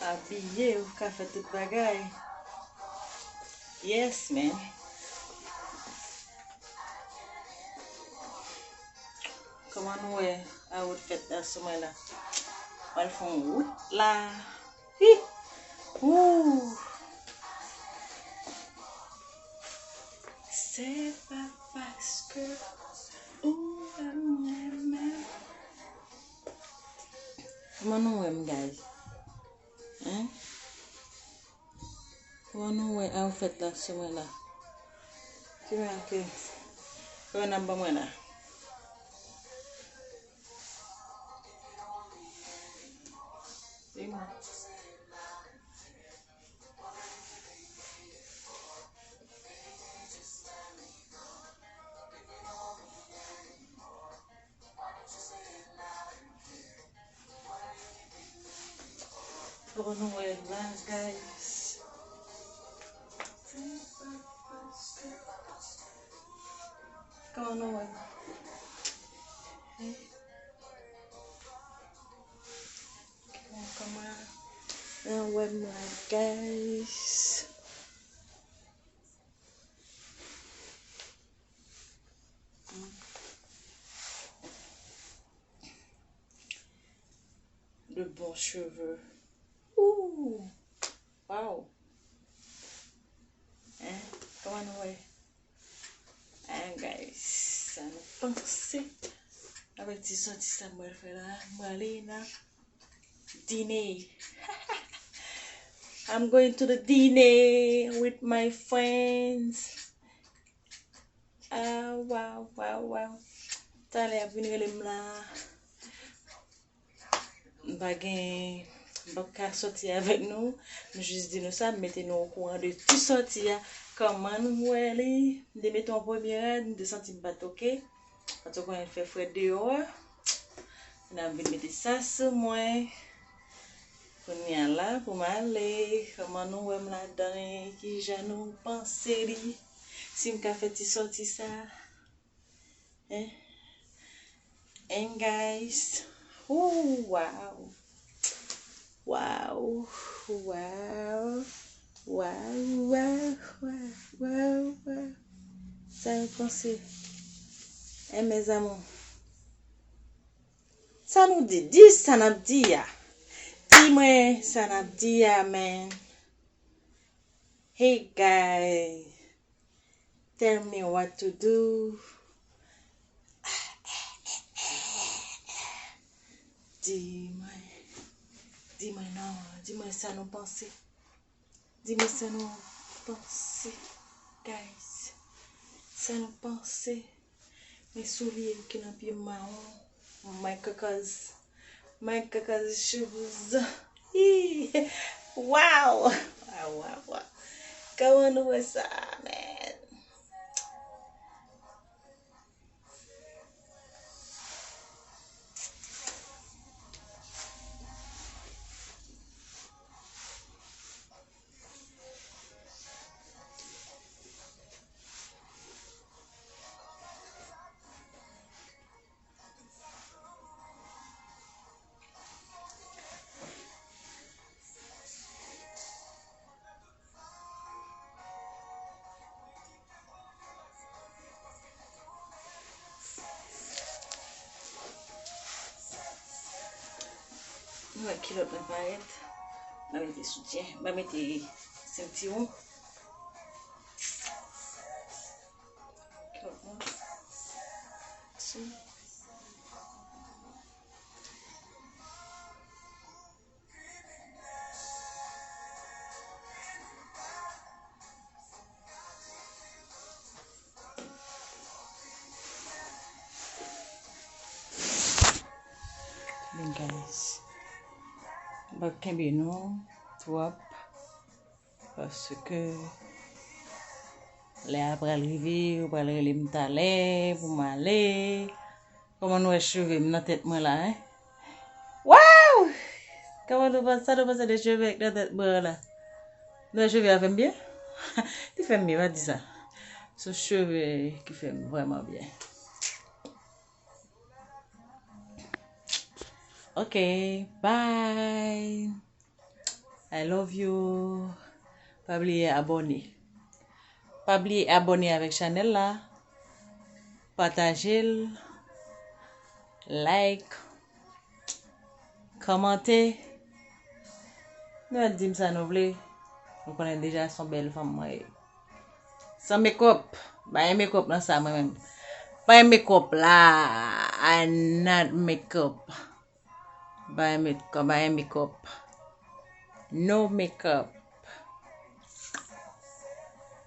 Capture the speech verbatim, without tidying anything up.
Abiye, ou ka fè tout bagay. Yes, man. Kòman nou wè a wout fèt la sou mwen la? Mwen fè yon wout la. Hi! Ooh! Se pa paske ou renmen mwen. Kòman nou wè m, guys? Hein? Kòman nou wè a ou fèt la sou mwen la? Ki mwen ke kòman n ap ban mwen la? Di mwen. Kòman nou wè la, guys? Kòman nou wè? Kòman nou wè m la, guys? De bons cheveux. Ooh! Wow! Hein? Kòman nou wè? Hein, guys? Sa nou panse? Avèk ti sòti sa mwen fè la, mwen ale nan dine. I'm going to the dine with my friends. Ah, wow, wow, wow. Talè ap vin rele m la. M pa gen, m p ap ka sòti avèk nou. M jis di nou sa, m mete nou okouran de tout sòti a. Kòman nou wè li? M te mete yon premye rad, m te santi m pa t oke. Paske konnen l fè frèt deyò a. N ap vin mete sa sou mwen. Kounye a la, pou m ale, kòman nou wè m ladan e kijan nou panse li? Si m ka fè ti sòti sa? Hein? And guys, ooh, wow. Wow, wow, wow, wow, wow, wow. Sa nou panse? Hein, mes amours? Sa nou di? Di sa n ap di a. Di mwen sa n ap di a, man. Hey, guys. Tell me what to do. Di mwen, di mwen non, di mwen sa nou panse. Di mwen sa nou panse, guys. Sa nou panse. Men soulye m ki nan pye m mawon. My Kaka's, my Kaka's shoes. Ih! Wow! Wow, wow, wow. Kòman nou wè sa, man? Kilòt mwen parèt. Mwen mete soutyen. Mwen mete sentiwon. Kilòt mwen. Sou. Bon, guys, m p ap kenbe nou twòp, paske lè a pral rive, yo pral rele m talè pou m ale. Kòman nou wè cheve m nan tèt mwen la, en? Waw! Kòman nou panse, sa nou panse de cheve k nan tèt mwen an la? Nou wè cheve a fè m byen? Li fè m byen, pa di sa. Se cheve ki fè m vrèman byen. Ok, bye. I love you. Pa bliye abòne. Pa bliye abòne avèk chanèl la. Pataje l. Like. Kòmante. Nou al di m sa nou vle. Nou konnen deja se yon bèl fanm mwen ye. San makeup. Pa gen makeup nan sa mwen menm. Pa gen makeup la. I not makeup. Pa gen makeup, pa gen makeup. No makeup.